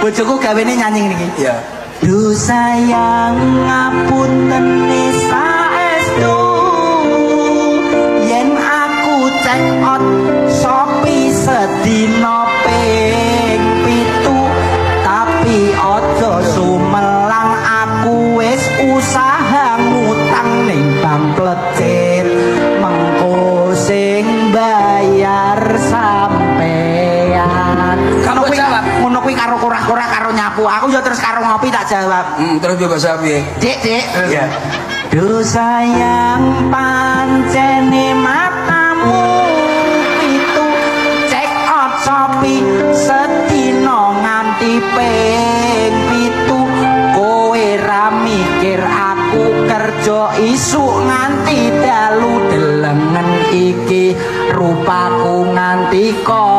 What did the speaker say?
Bojoku gawene nyanyi ngene iki. Iya. Duh sayang, ngapunten saestu, yen aku check out Shopee sedina ping 7, tapi aja sumelang, aku wis usaha ngutang ning bank plecit, mengko sing bayar sampean. Kamu Ngono kuwi. Jawab. Ngono kuwi karo korah-korah karo nyapu. Aku ya terus karo ngopi tak jawab. Terus bebas piye? Dik, dik. Iya. Duh sayang, pancene matamu itu check out Shopee sedina nganti ping 7, kowe ra mikir aku kerja isuk nganti dalu, delengen iki rupaku nganti kaya